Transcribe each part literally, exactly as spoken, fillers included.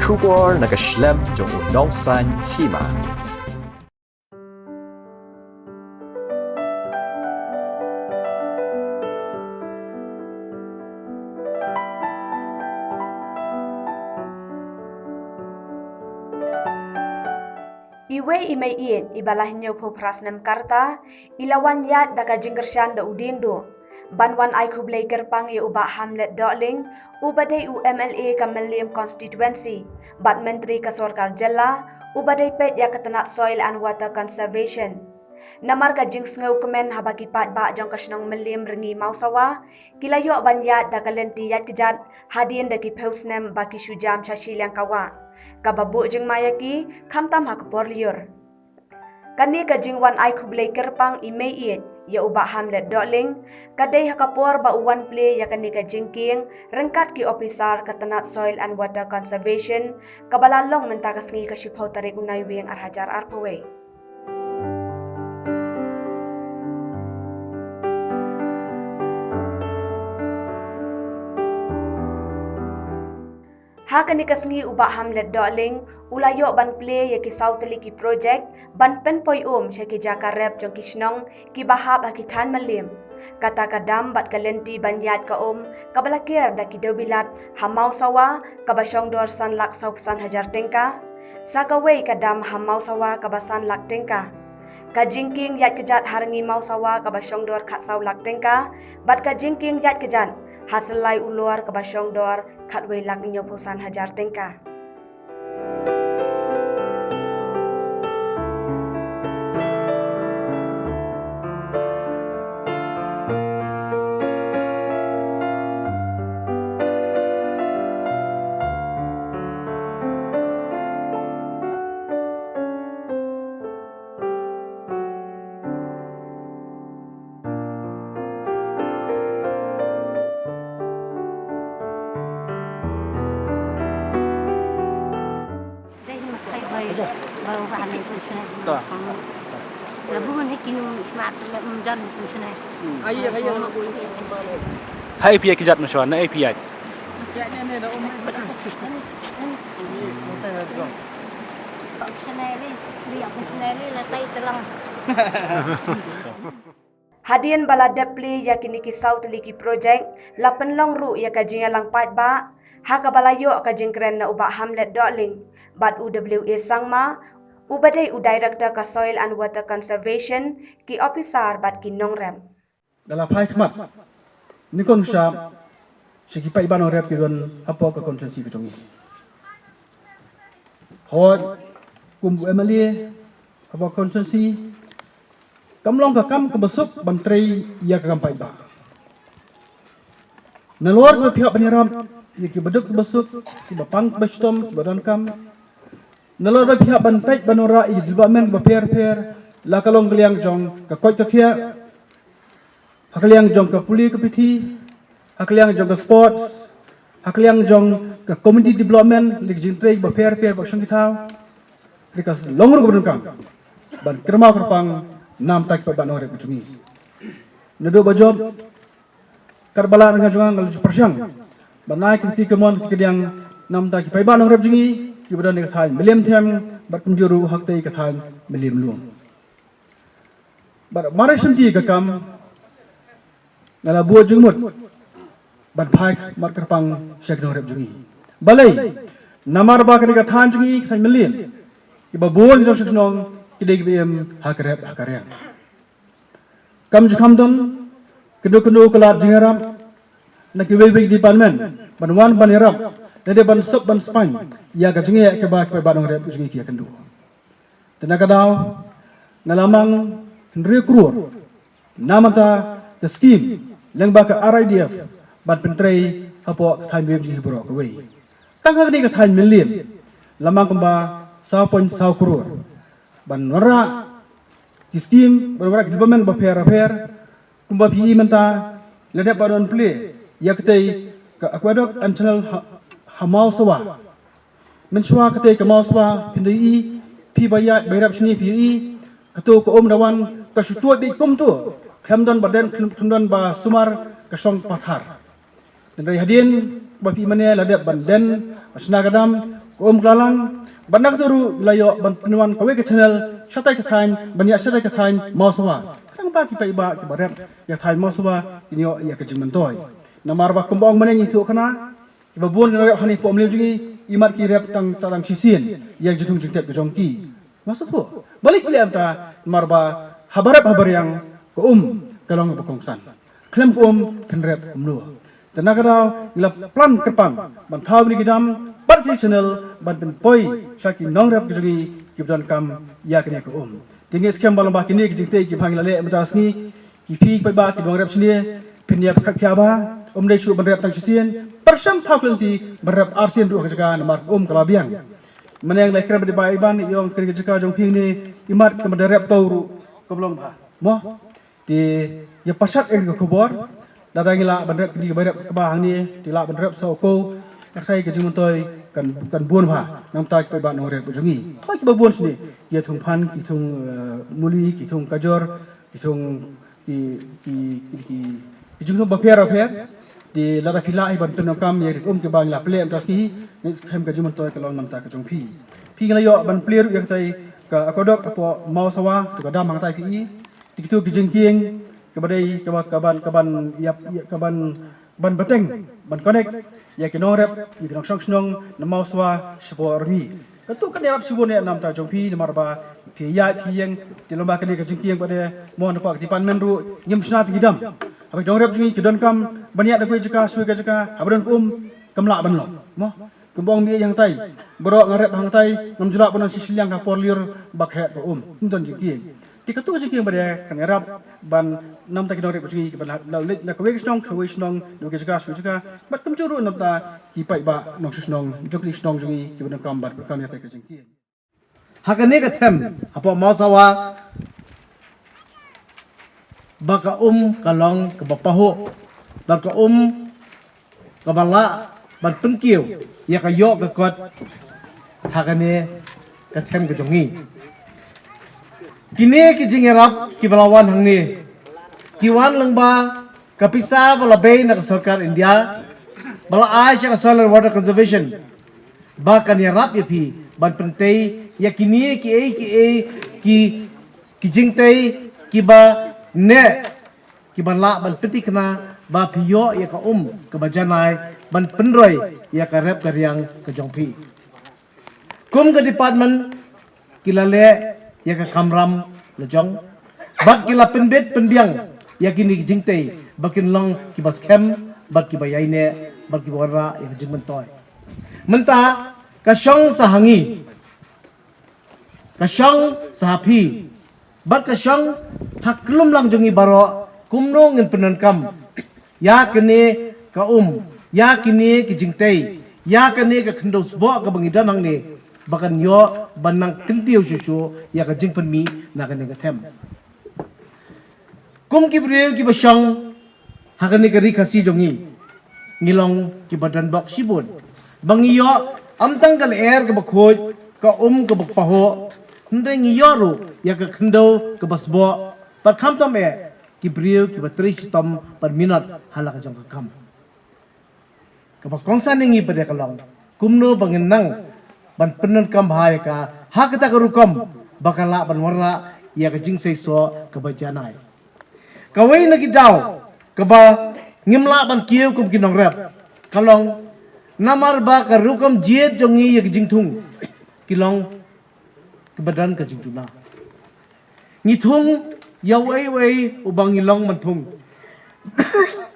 Khubor na ka shlem jong u nongsan hima. Iwei i mei ïeit iba la hynñiewphew phra snem ka rta, i la wan ïaid da ka jingkyrshan da u diengduh ban wan ai khublei kyrpang ïa u Bah Hamlet Dohling, uba dei u M L A ka Mylliem Constituency bad Myntri ka Sorkar Jylla, uba dei peit ïa ka tnat Soil and Water Conservation. Namar ka jingsngew kmen haba ki paidbah jong ka shnong Mylliem Rngi Mawsawa, ki la ïoh ban ïaid da ka lynti ïaid kjat hadien da ki phew snem ba ki shu jam sha shiliang ka wah, kaba buh jingma ïa ki khamtam ha ka por lyiur. Kane ka jingwan ai khublei kyrpang i mei ïeit ïa u Bah Hamlet Dohling ka dei ha ka por ba u wan plie ïa kane ka jingkieng ryngkat ki ophisar ka tnat Soil and Water Conservation, kaba la long mynta ka sngi ka shiphew tarik u Naiwieng ar hajar arphew wei. Ha kane ka sngi u Bah Hamlet Dohling u la ïoh ban plie ïa ki saw tylli ki projek ban pynpoi um sha ki jaka rep jong ki shnong kiba hap ha ki thaiñ Mylliem. Kata ka dam bad ka lynti ban ïaid ka um kaba la ker da ki dewbilat ha Mawsawa kaba shong dor san lak saw phew san hajar tyngka. Sa kawei ka dam ha Mawsawa kaba san lak tyngka. Ka jingkieng ïaid kjat ha Rngi Mawsawa kaba shong dor khatsaw lak tyngka, bad ka jingkieng ïaid kjat ha Syllai Ulor kaba shong dor khatwei lak hynñiewphew san hajar tyngka. Hai pia kijat maswa na ai pia. Hadien ba la dep plie ïa kine ki saw tylli ki projek, la pynlong ruh ïa ka jingïalang paidbah ha kaba la ïoh ka jingkren na u Bah Hamlet Dohling bad u W A Sangma, uba dei u Director ka Soil and Water Conservation, ki ophisar bad ki nongrep. Nga la phai khmat nyngkong sha sha ki paidbah nongrep ki don hapoh ka constituency ka jong ngi. Hooid, kum u M L A hapoh constituency, kam long ka kam kaba suk ban trei ïa ka kam paidbah. Nalor ba phi hap ban ïarap ïa kiba duk kiba suk, kiba pang kiba shitom, kiba donkam, nalor ba phi hap ban peit ban wanrah ïa ki development kiba pher pher, la ka long ka liang jong ka koit ka khiah, ha ka liang jong ka pule ka pyrthei, ha ka liang jong ka sports, ha ka liang jong ka community development, lane ka jingtrei ba pher pher ba shong ki thaw. Ri ka long ruh ka ba donkam ban kyrmai kyrpang namta ki paidbah nongrep ka jong ngi. Naduh ba jop katba la nga jong nga la ju pyrshang ban ai ka kti kamon ka kti kadiang namta ki paidbah nongrep jong ngi kiba don ha ka thaiñ Mylliem Them bad kumjuh ruh ha katei ka thaiñ Mylliem Lum. Bad mar shim ti ka kam, nga la buh jingmut ban phai mat kyrpang sha ki nongrep jong ngi. Balei? Namar ba kane ka thaiñ jong ngi, ka thaiñ Mylliem, kiba bun jong shnong ki dei kiba im ha ka rep ha ka riang. Kam ju kham don kano kano ka lad jingïarap na kiwei kiwei department ban wan ban ïarap, lane ban sop ban spaiñ ïa ka jingeh kaba ki paidbah nongrep jong ngi ki ïakynduh. Te na ka daw nga la mang hynriew klur na bynta ka skim lyngba ka R I D F ban pyntrei hapoh ka thaiñ Mylliem jong ngi baroh kawei. Tang ha kane ka thaiñ Mylliem la mang kumba saw point saw klur ban wanrah ki skim, ban wanrah ki development bapher bapher. Kumba phi i mynta, la dep ban wan plie ïa katei ka aqueduct and tunnel ha, ha Mawsawa. Mynshuwa katei ka Mawsawa phin da ïohi, phi ba ïaid ba ïarap shane phi ïohi, kato ka um da wan ka shu tuid beit kumto, khlem don ba den, khlem, khlem don ba sumar, ka shong pathar. Hynrei hadien ba phi mane la dep ban den, ba shna ka dam, Ka um ka la lang, bad na kata ruh la ïoh ban pynwan kawei ka channel shatai ka thaiñ, ban ïa shatai ka thaiñ Mawsawa. Khnang ba ki paidbah kiba rep ïa thaiñ Mawsawa kin ïoh ïa ka jingmyntoi. Namar ba kumba ong mynne ngi ïathuh khana, kiba bun ki nongrep hangne hapoh Umliem jong ngi, imat ki rep tang, tang shisien ïa ka jingthung jingtep ka jong ki. Mawsawa, balei ki leh kumta? Namar ba haba rep haba riang, ka um ka long kaba kongsan. Khlem ka um phin rep kumno? Te na ka daw ngi la plan kyrpang ban thaw kine ki dam bad kine ki channel ban pynpoi sha ki nongrep ka jong ngi kiba donkam ïa kane ka um. Te ngi skhem ba lyngba kine ki jingtei kiba ngi la leh mynta ka sngi, ki phi ki paidbah kiba nongrep shane, phin ïa pyrkhat khia ba ym dei shuh ban rep tang shisien, pyrshang thaw khlem ti ban rep arsien ruh ha ka jaka namar ka um ka la biang. Mynne ngi la kren bad i Bah Iban, i ong kane ka jaka jong phi ne, imat ka ban da rep to ruh kaba long bha. Mo? Te ïa pyrshang ïa ka khubor, lada ngi lah ban rep kine kiba rep kaba hangne, te lah ban rep sa u ko, katai ka jingmyntoi kan, kan bun bha na ka bynta ki paidbah nongrep jong ngi. Hooid, kiba bun shane, ki thung phan, ki thung, eh, muli, ki thung kajor, ki thung, ki, ki, ki, ki, ki jingthung bapher bapher. Te lada phi lah hi ban pyndonkam ïa ki um kiba ngi la plie mynta ka sngi, ngi skhem ka jingmyntoi ka long na ka bynta ka jong phi. Phi, ngi la ïoh ban plie ruh ïa katai ka aqueduct hapoh Mawsawa, tu ka dam hangtai phi i. Te kitu ki jingkieng kiba dei, kiba, ka ban, ka ban ïap, ïa, ka ban, ban bteng, ban connect ïa ki nongrep, ïa ki nongshong shnong na Mawsawa shapoh Rngi. Katu kan ïarap shibun ïa na ka bynta jong phi, namar ba phi ïaid phi ïeng, te lem bad kane ka jingkieng ba dei mo na ka department ruh, ngim shna te ki dam. Haba ki nongrep jong ngi ki donkam ban ïaid na kawei ka jaka sha kawei ka jaka, haba don ka um, kam lah ban long. Mo? Kumba ong mei hangtai, baroh nga rep hangtai, ngam ju lah ban wan sha shiliang ha por lyiur ba khet ka um. Ym don jingkieng. Te katu ka jingkieng ba dei kan ïarap ban na ka bynta ki nongrep jong ngi kiba la, la leit na kawei ka shnong sha kawei ka shnong, na kawei ka jaka sha kawei ka jaka, bad kumjuh ruh na ka bynta ki paidbah nongshong shnong jong kine ki shnong jong ngi kiba donkam ban pyndonkam ïa katai ka jingkieng. Ha kane ka them hapoh Mawsawa, ba ka um ka long kaba pahuh, ba ka um kaba lah ban pynkiew ïa ka ïoh ka kot ha kane ka them ka jong ngi. Kine ki jingïarap kiba la wan hangne, ki wan lyngba ka pisa ba la bei na ka sorkar India, ba la ai sha ka Soil and Water Conservation, ba kan ïarap ïa phi ban pyntei ïa kine kiei kiei ki, ki jingtei kiba neh, kiba lah ban pynthikna ba phi ïoh ïa ka um kaba janai ban pynroi ïa ka rep ka riang ka jong phi. Kum ka department ki la leh ïa ka kamram la jong, bad ki la pynbit pynbiang ïa kine ki jingtei ba kin long kiba skhem, bad kiba ïaineh, bad kiba wanrah ïa ka jingmyntoi. Mynta ka shong sa ha ngi, ka shong sa ha phi, bad ka shong ha ka lum lang jong ngi baroh, kumno ngin pyndonkam ïa kane ka um, ïa kine ki jingtei, ïa kane ka khyndew sboh kaba ngi don hangne, ba kan ïoh ban nang kyntiew shuh shuh ïa ka jingpynmih na kane ka them. Kum ki briew kiba shong ha kane ka ri Khasi jong ngi, ngi long kiba donbok shibun ba ngi ïoh ym tang ka lyer kaba khuid, ka um kaba pahuh, hynrei ngi ïoh ruh ïa ka khyndew kaba sboh, bad khamtam eh ki briew kiba trei shitom bad minot ha la ka jong ka kam. Kaba kongsan ïa ngi pat ka long kumno ba ngin nang ban pyndonkam bha ïa ka ha kata ka rukom ba ka lah ban wanrah ïa ka jingseisoh kaba janai. Kawei na ki daw kaba ngim lah ban kiew kum ki nongrep ka long namar ba ka rukom jied jong ngi ïa ka jingthung ki long kaba don ka jingduna. Ngi thung ïa uei uei uba ngi long ban thung.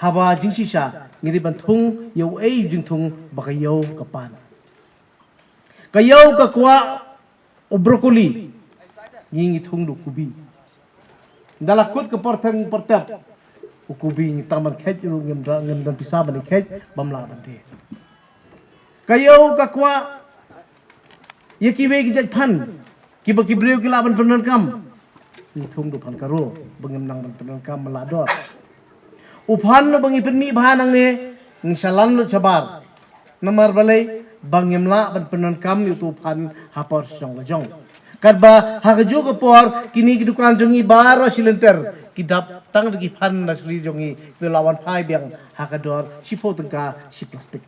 Haba jingshisha ngi dei ban thung ïa uei u jingthung ba ka ïew ka pan. Ka ïew ka kwah u broccoli, ngi, ngi thung da u kubi. Ynda la kut ka por theng por tep, u kubi ngi tang ban kheit ruh ngim da, ngim don pisa ban kheit, bym lah ban die. Ka ïew ka kwah ïa kiwei ki jait phan kiba ki briew ki lah ban pyndonkam, ngi thung da u phan karo ba ngim nang ban pyndonkam, ba la dor. U phan ba ngi pynmih bha nangne ngi shalan lut shabar. Namar balei? Ba ngim lah ban pyndonkam ïa utu u phan ha por shong la jong. Katba ha kajuh ka por kine ki dukan jong ngi baroh shi lynter ki dap tang da ki phan na shari jong ngi, ki la wan phai biang ha ka dor shiphew tyngka shi plastik.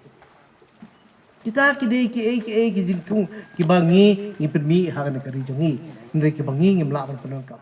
Kita ki dei ki ei ki ei ki jingthung kiba ngi ngi pynmih ha kane ka ri jong ngi. Hynrei kiba ngi ngim lah ban pyndonkam.